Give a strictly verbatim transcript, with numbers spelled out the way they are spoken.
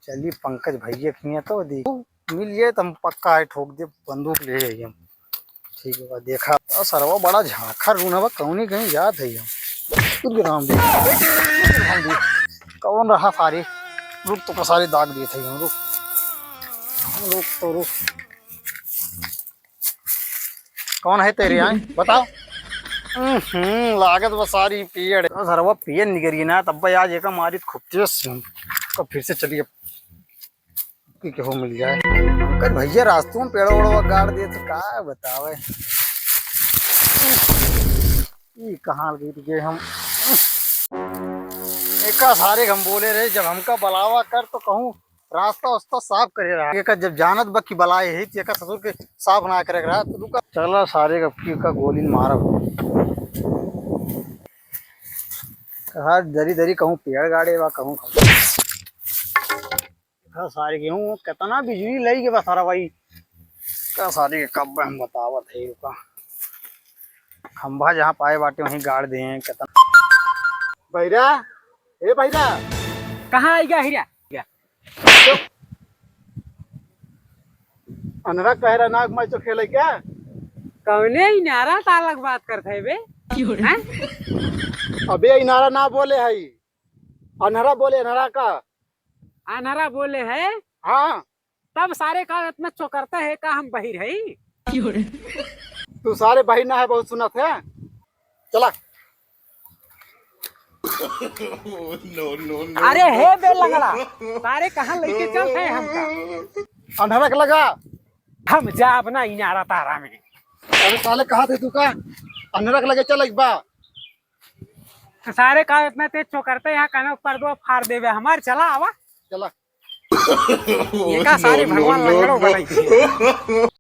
चलिए पंकज भैया के हियाँ तो दी मिल जाए तो हम पक्का है ठोक दे, बंदूक ले जाइए हम। ठीक बा, देखा तो सरवा बड़ा झांखा रूना बा, कौनी कहीं जात है हम। खुद के नाम दे, खुद के नाम दे। कौन रहा सारे? रुक तो सारे दाग दिए थे हम, रुक। रुक तो रुक। कौन है तेरे यहाँ? बताओ। हम्म, लागत बा सारी पियड़। सरवा पियड़ निकरी ना, तब आज एका मारी खूब तेज से हम। तो फिर से चलिए। की केहू मिल जाए। पंकज भैया रास्तों में पेड़ ओड़ गाड़ दे तो का बतावे। ई कहाँ गई गए हम। एका सारे हम बोले रहे, जब हमका बलावा कर तो कहूँ रास्ता उस्ता साफ करे रहा। एका जब जानत बा कि बलाए है तो एका ससुर के साफ ना करे रहा तो रुका। चला सारे का, का गोली मारब। कहा दरी दरी कहूँ पेड़ गाड़े बा कहूँ। हाँ, सारे गेहूँ कितना बिजली लई के बा सारा भाई। का सारे के कब हम बतावत है का। खंभा जहाँ पाए बाटे वहीं गाड़ दे हैं कितना। भैरा, ए भैरा। कहाँ आई गया हीरा? अन्हरा कह रहा नाग माई चो खेले क्या? कौने इनारा तालक बात करत है बे? हैं? अबे इनारा ना बोले है, अन्हरा बोले, अन्हरा का। अन्हरा बोले है? हाँ। तब सारे का इतना चोकरता है का हम बहिर है? तू सारे बहिर ना है, बहुत सुनत है। चला। अरे हे बे लंगड़ा, सारे कहाँ लेके चलत है हमका? अन्हरा के लगा। हम जाब ना इनारा तारा में। अरे साले कहा थे तू का? अन्हरा के लगे चल एक बार। तो सारे का इतना तेज चोकरते यहाँ कनक पर्दो फाड़ देवे हमार, चला आवा। चला। ये का सारे भगवान लंगड़ो बनाई।